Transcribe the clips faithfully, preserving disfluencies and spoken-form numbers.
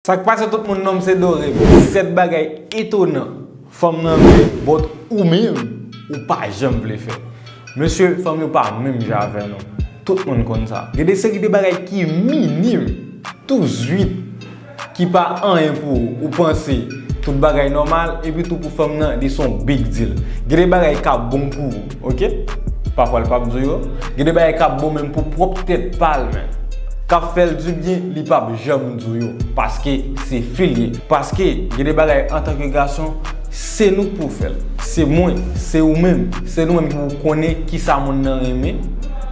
Sa k pase tout moun, non m se Doré. Sèt bagay etonan fanm nan vle, but ou menm, ou pa janm vle fè. Mesye, fanm yo pa menm jan avè nou. Tout moun konn sa. Gen de seri de bagay ki minim, tou zwit, ki pa anyen pou ou, ou panse tout bagay nòmal, epi tou pou fanm nan, li se yon big deal. Gen de bagay k ap bon pou ou, oke? Pafwa l p ap di w yo. Gen de bagay k ap bon menm pou pwòp tèt pa l menm. K ap fè l dibyen, li p ap janm di w yo, paske se fi l ye. Paske gen de bagay antanke gason, se nou k pou fè l. Se mwen, se ou menm, se nou menm ki pou konnen kisa moun nan renmen.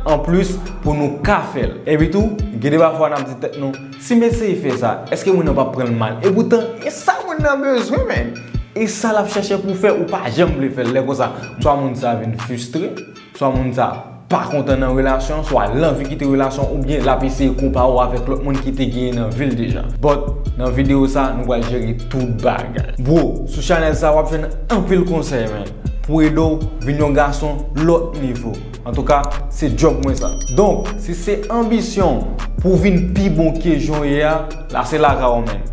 Anplis, pou nou ka fè l. Epi tou, gen de pafwa n ap di tèt nou, si m eseye fè sa, èske moun nan p ap pran l mal? Epoutan, e sa moun nan bezwen, menm. E sa l ap chèche pou fè, ou pa janm vle fè l. Lè konsa, swa moun sa vin fristre, swa moun sa pa kontan nan relasyon, swa l anvi kite relasyon, oubyen l ap eseye konpare w avèk lòt moun ki te genyen nan vi l deja. But, nan videyo sa, nou pral jere tout bagay. Bro, sou chanèl sa, w ap jwenn anpil konsèy, man, pou ede w vin yon gason lòt nivo. Antouka, se djòb mwen sa. Donk, si se anbisyon w pou w vin pi bon ke jan w ye a, la se lakay ou, man.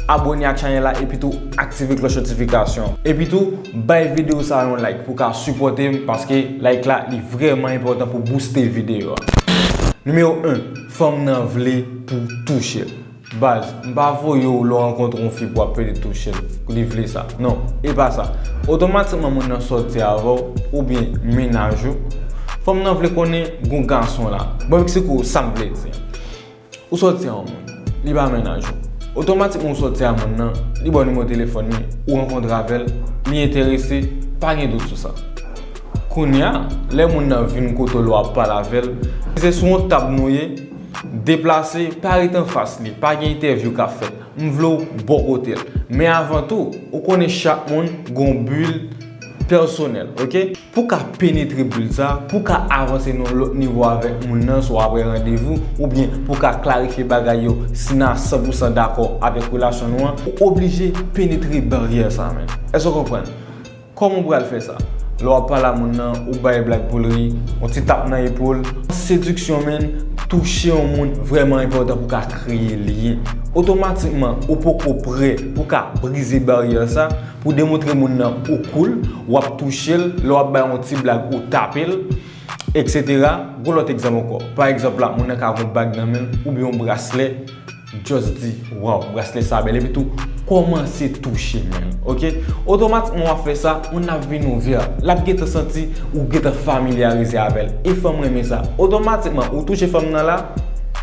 Abòne ak chanèl la, epi tou aktive klòch notifikasyon. Epi tou, bay videyo sa yon like pou w ka sipòte m, paske like la, li vrèman enpòtan pou booste videyo a. Nimewo en, fanm nan vle pou w touche l. Baz, m pa voye w lè w rankontre yon fi pou w ap pede touche l, li vle sa. Non, e pa sa. Otomatikman moun nan sòti avè w, oubyen mennaj ou. Fanm nan vle konnen gon gason la. Bon, m eksplike w sa m vle di. Ou sòti a yon moun, li pa mennaj ou. Otomatikman ou sòti a moun nan, li ba w nimewo telefòn li, ou rankontre avè l, li enterese, pa gen dout sou sa. Kounye a, lè moun nan vin kote w lè w ap pale avè l, se sou yon tab nou ye, deplase, pa ret anfas li, pa gen entèvyou k ap fèt. M vle w bò kote l. Men avan tou, ou konnen chak moun gon bil pèsonèl, oke? Pou w ka penetre bil sa, pou w ka avanse nan yon lòt nivo avèk moun nan, swa apre randevou, oubyen pou w ka klarifye bagay yo, si n a san pou san dakò avèk relasyon nou an, ou oblije penetre baryè sa, man. Èske w konprann? Kòman w pral fè sa? Lè w ap pale a moun nan, ou bay blag pou l ri, yon ti tap nan epòl. Sediksyon, man, touche yon moun vrèman enpòtan pou w ka kreye lyen. Otomatikman, ou poko prè pou w ka brize baryè sa, pou demontre moun nan ou cool, w ap touche l, lè w ap bay yon ti blag, ou tape l, etsetera. Gon lòt egzanp ankò. Pa egzanp la, moun nan ka gon bag nan men l, oubyen yon braslè, just di, waw, braslè sa bèl. Epi tou, kòmanse touche, man. Oke? Otomatikman w ap fè sa, moun nan ap vin ouvè. L ap gentan santi ou gentan familyarize avè l. E fanm renmen sa. Otomatikman, ou touche fanm nan la,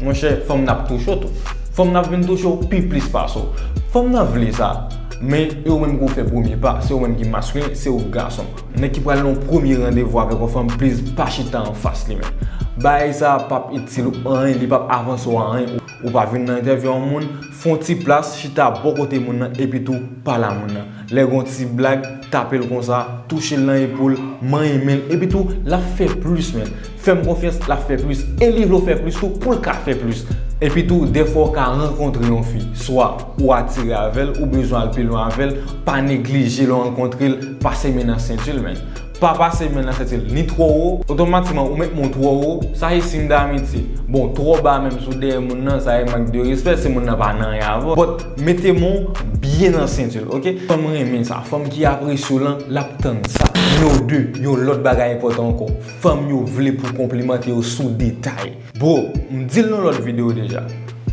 monchè, fanm nan ap touche w tou. Fanm nan ap vin touche w pi plis pase w. Fanm nan vle sa. Men, e ou menm ki w fè premye pa. Se ou menm ki maskilin, se ou gason. Nèg ki pral nan yon premye randevou avèk yon fanm, please, pa chita anfas li, man. Bagay sa p ap itil ou anyen, li p ap avanse w anyen. Ou, ou pa vin nan entèvyou yon moun, fè yon ti plas, chita bò kote moun nan, epi tou pale a moun nan. Lè gon ti blag, tape l konsa, touche l nan epòl, manyen men l, epi tou, l ap fè plis, man. Fè m konfyans, l ap fè plis. E li vle w fè plis tou, pou l ka fè plis. Epi tou, dèfwa w ka rankontre yon fi, swa ou atire avè l, ou bezwen al pi lwen avè l, pa neglije lè w rankontre l, pase men nan senti l, man. Pa pase men nan senti l ni twò wo, otomatikman ou met men w twò wo, sa se siy damitye. Bon, twò ba menm sou dèyè moun nan, sa se mank de respè, se moun nan pa nan anyen avè w. But, mete men w byen nan senti l, oke? Fanm renmen sa, fanm ki apresye w lan, l ap tann sa. Nimewo de, yon lòt bagay enpòtan ankò. Fanm yo vle pou w konplimante yo sou detay. Bro, m di l nan lòt videyo deja.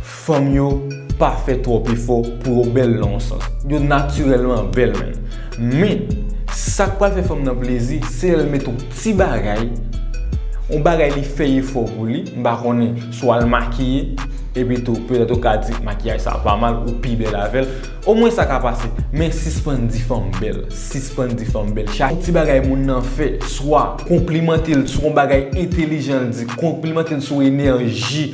Fanm yo pa fè twòp efò pou yo bèl nan yon sans. Yo natirèlman bèl, man. Men, sa k pral fè fanm nan plezi, se lè l mete yon ti bagay, yon bagay li fè efò pou li, m pa konnen, swa l makiye, epi tou, petèt ou ka di, makiyaj sa pa mal, ou pi bèl avè l. Omwen sa ka pase, men sispann di fanm bèl, sispann di fanm bèl. Chak ti bagay moun nan fè, swa konplimante l sou yon bagay entèlijan l di, konplimante l sou enèji,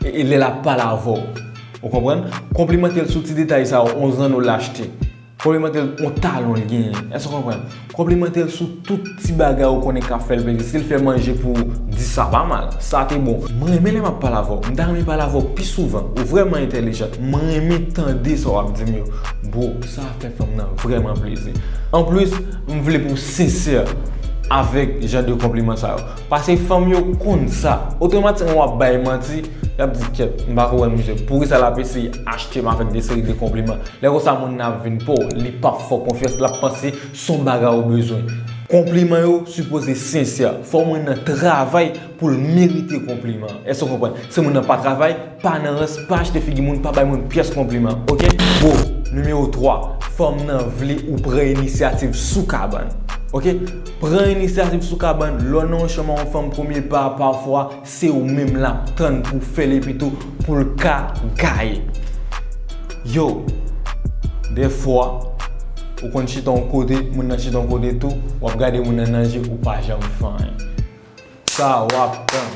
e, e lè l ap pale avè w. Ou konprann? Konplimante l sou ti detay sa yo, yon zanno l achte. Konplimante l yon talon l genyen. Èske w konprann? Konplimante l sou tout ti bagay ou konnen k ap fè l plezi. Si l fè manje pou ou, di sa pa mal. Sa te bon. Mwen renmen lè m ap pale avè w. M ta renmen pale avè w pi souvan. Ou vrèman entèlijant. Mwen renmen tande sa w ap di m yo. Bro, sa ap fè fanm nan vrèman plezi. Anplis, m vle pou w sensè avèk jan de konpliman sa yo. Paske fanm yo konn sa. Otomatikman w ap bay manti, Y ap di, "Kèt, m pa konprann misye. Poukisa l ap eseye achte m avèk de seri de konpliman?" Lè konsa, moun nan ap vin pa w, li p ap fè w konfyans, l ap panse se yon bagay ou bezwen. Konpliman yo sipoze sensè. Fò moun nan travay pou l merite konpliman. Èske w konprann? Si moun nan pa travay, pa nan rans, pa achte figi moun, pa bay moun pyès konpliman. Oke? Bon, nimewo twa, fanm nan vle ou pran inisyativ sou kabann. Oke? Pran inisyativ sou kabann, lè w nan yon chanm ak yon fanm premye pa, pafwa, se ou menm l ap tann pou fè l epi tou pou l ka gaye. Yo, dèfwa, ou konn chita yon kote, moun nan chita yon kote tou, w ap gade moun nan nan je, ou pa janm fè anyen. Sa w ap tann.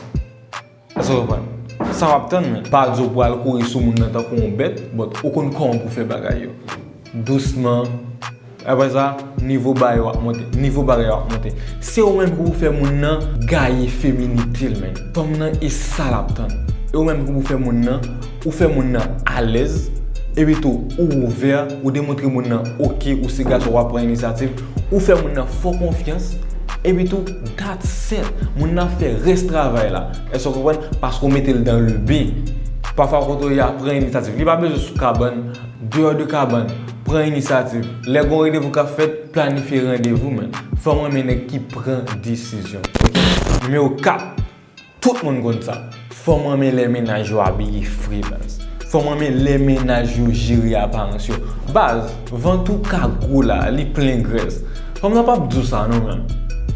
Èske w konprann? Sa w ap tann, men. Pa di w pral kouri sou moun nan tankou yon bèt, but ou konn kòman pou fè bagay yo. Dousman. Apre sa, nivo bagay yo ap monte. Nivo bagay yo ap monte. Se ou menm ki pou fè moun nan gaye feminite l, men. Fanm nan e sa l ap tann. E ou menm ki pou fè moun nan, ou fè moun nan alèz, epi tou ou ouvè, ou demontre moun nan, oke, ou se gason, w ap pran inisyativ, ou fè moun nan fè w konfyans, epi tou, that's it. Moun nan fè rès travay la. Èske w konprann? Paske w mete l dans le bain. Pafwa kote w ye a, pran inisyativ. Li pa bezwen sou kabann, deyò de kabann, pran inisyativ. Lè gen yon randevou k ap fèt, planifye randevou, men. Fanm renmen nèg ki pran desizyon. Oke? Nimewo kat, tout moun konn sa. Fanm renmen lè mennaj yo abiye fre, baz. Fanm renmen lè mennaj yo jere aparans yo. Baz, vant ou ka gwo la, li plen grès. Fanm nan p ap di w sa non, men.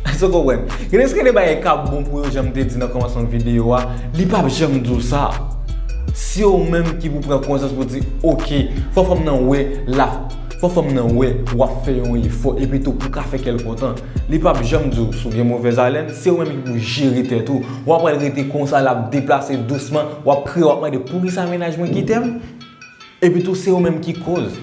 Èske w konprann? Gen de, gen de bagay k ap bon pou yo, jan m te di nan kòmansman videyo a, li p ap janm di w sa. Se ou menm ki pou pran konsyans pou di, oke, fò fanm nan wè la, fò fanm nan wè w ap fè yon efò, epi tou pou ka fè kè l kontan. Li p ap janm di w si w gen movèz alèn, se ou menm ki pou jere tèt ou. W ap pral rete konsa, l ap deplase dousman, w ap kriye, w ap mande, "Poukisa mennaj mwen kite m?" Epi tou, se ou menm ki koz.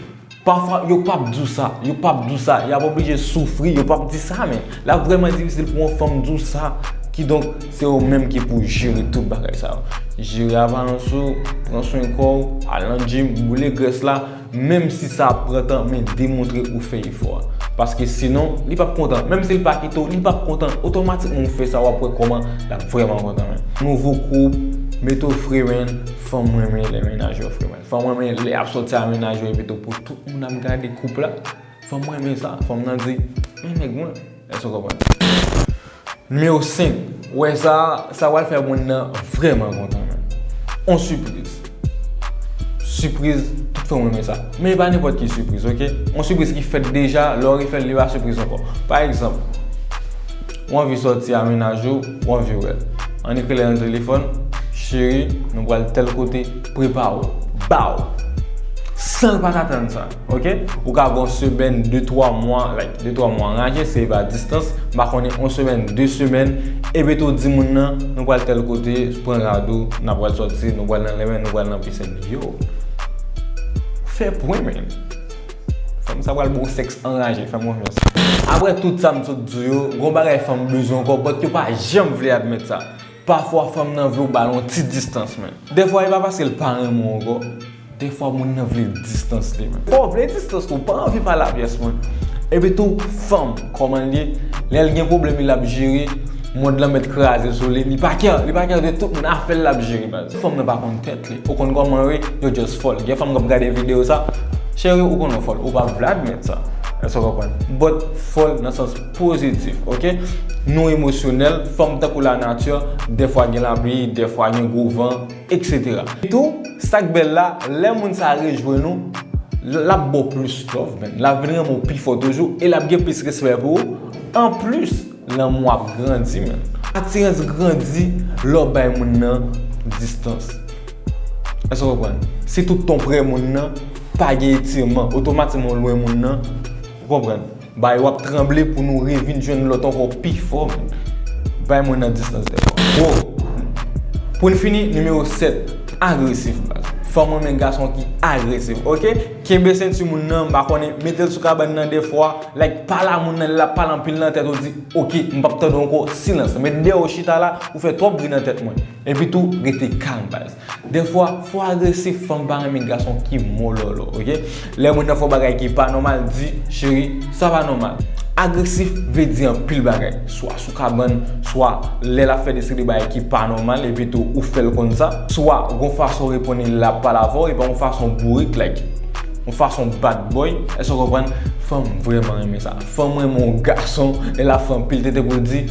Pafwa, yo p ap di w sa, yo p ap di w sa, y ap oblije soufri, yo p ap di sa, men l ap vrèman difisil pou yon fanm di w sa. Kidonk, se ou menm ki pou jere tout bagay sa yo. Jere aparans ou, pran swen kò w, al nan gym, boule grès la, menm si sa ap pran tan, men demontre ou fè efò a. Paske sinon, li p ap kontan. Menm si l pa kite w, li p ap kontan. Otomatikman ou fè sa, w ap wè kòman l ap vrèman kontan, men. Nouvo koup, mete w fre, men, fanm renmen lè mennaj yo fre, men. Fanm renmen lè y ap sòti a mennaj yo, epi tou pou tout moun ap gade koup la. Fanm renmen sa. Fanm nan di, "Men nèg mwen." Èske w konprann? Nimewo senk. Wè sa, sa pral fè moun nan vrèman kontan, men. On sipriz. Sipriz, tout fanm renmen sa. Men e pa nenpòt ki sipriz, oke? On sipriz ki fèt deja, lè w refè l, li pa sipriz ankò. Pa egzanp, ou anvi sòti a mennaj ou, ou anvi wè l. Ann ekri l nan telefòn, "Cheri, nou pral tèl kote, prepare w." Baw! San l pa t atann sa, oke? Ou ka gen yon semèn, de, twa mwa, like, de, twa mwa anraje, se pa distans, m pa konnen, yon semèn, de semèn, epi tou di moun nan, "Nou pral tèl kote, pran rad ou, n ap pral sòti, nou pral nan lanmè, nou pral nan pisin." Yo! Fè pwen, men. Fanm sa pral ba w sèks anraje, fè m konfyans. Apre tout sa m sot di w yo, gon bagay fanm bezwen ankò, but yo pa janm vle admèt sa. Pafwa, fanm nan vle w ba l yon ti distans, men. Dèfwa, e pa paske l pa renmen w ankò. Dèfwa, moun nan vle distans li, men. Fò w vle distans tou, pa anvi pale a pyès moun. Epi tou, fanm, kòman l ye, lè l gen pwoblèm li, l ap jere, mond lan mèt kraze sou li, li pa kè, li pa kè de tout moun, afè l l ap jere, baz. Fanm nan pa konn tèt li. Ou konn kòman yo ye, yo just fòl. Gen fanm k ap gade videyo sa, cheri, ou konn ou fòl, ou pa vle admèt sa. Èske w konprann? But fòl nan sans pozitif, oke? Nou emosyonèl, fanm tankou lanati, dèfwa gen lapli, dèfwa gen gwo van, etsetera. Epi tou, sa k bèl la, lè moun sa rejwenn ou, l ap ba w plis love, man. L ap vin renmen w pi fò toujou e l ap gen plis respè pou ou. Anplis, lanmou ap grandi, man. Atirans grandi lè w bay moun nan distans. Èske w konprann? Si tout tan w pre moun nan, pa gen etirman, otomatikman w lwen moun nan, ou konprann? Bay w ap tranble pou nou revin jwenn lòt ankò pi fò, man. Bay moun nan distans dèfwa. Bon, pou n fini, nimewo sèt, agresif, baz. Fanm renmen gason ki agresif, oke? Kenbe senti moun nan, m pa konnen, mete l sou kabann nan dèfwa, like, pale a moun nan, lè l ap pale anpil nan tèt ou, di, "Oke, m p ap tande w ankò," silans. Men dèyè w chita la, ou fè twòp bri nan tèt mwen. Epi tou, rete kalm, baz. Dèfwa, fò agresif, fanm pa renmen gason ki mololo, oke? Lè moun nan fè yon bagay ki pa nòmal, di, "Cheri, sa pa nòmal." Agresif vle di anpil bagay, swa sou kabann, swa lè l ap fè de seri de bagay ki pa nòmal epi tou ou fè l konn sa, swa gon fason w reponn li lè l ap pale avè w, e pa yon fason bourik, like yon fason bad boy. Èske w konprann? Fanm vrèman renmen sa. Fanm renmen yon gason lè l ap fè anpil tenten pou l di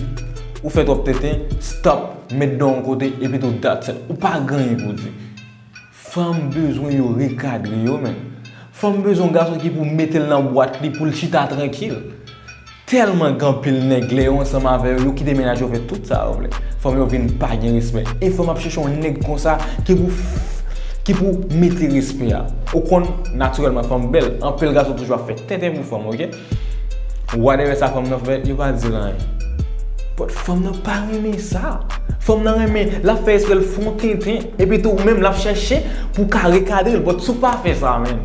ou fè twòp tenten, stop, met dan w yon kote epi tou that's it. Ou pa gen anyen pou w di. Fanm bezwen yo rekadre yo, menn. Fanm bezwen yon gason ki pou mete l nan bwat li pou l chita trankil. Tèlman gen anpil nèg, lè yo ansanm avè yo, yo kite mennaj yo fè tout sa yo vle. Fanm yo vin pa gen respè. E fanm ap chèche yon nèg konsa ki pou ki pou mete respè a. Ou konn, natirèlman, fanm bèl. Anpil gason toujou ap fè tenten pou fanm, oke? Whatever sa fanm nan fè, yo pa di l anyen. But fanm nan pa renmen sa. Fanm nan renmen, l ap fè espre l fè yon tenten, epi tou ou menm l ap chèche pou w ka rekadre l, but si w pa fè sa, menn.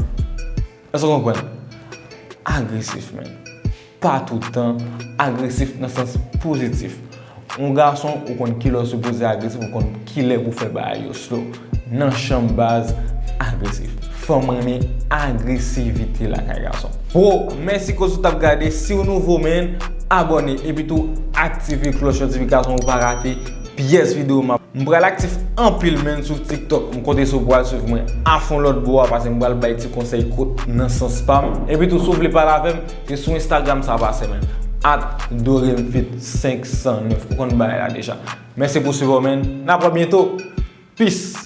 Èske w konprann? Agresif, menn. Pa toutan, agresif nan sans pozitif. Yon gason, ou konn kilè w sipoze agresif, ou konn kilè pou fè bagay yo slow. Nan chanm baz, agresif. Fanm renmen agresivite lakay gason. Bro, mèsi koz ou t ap gade. Si w nouvo, menn, abòne. Epi tou, aktive klòch notifikasyon pou w pa rate pyès videyo m ap. M pral aktif anpil, menn, sou TikTok. M konte sou w pou w al swiv mwen afon lòt bò a, paske m pral bay ti konsèy kout nan sans pa m. Epi tou, si w vle pale avè m, se sou Instagram sa pase, menn. At doremfit senk san nèf. Ou konn bagay la deja. Mèsi pou sipò, menn. N ap wè byento. Peace.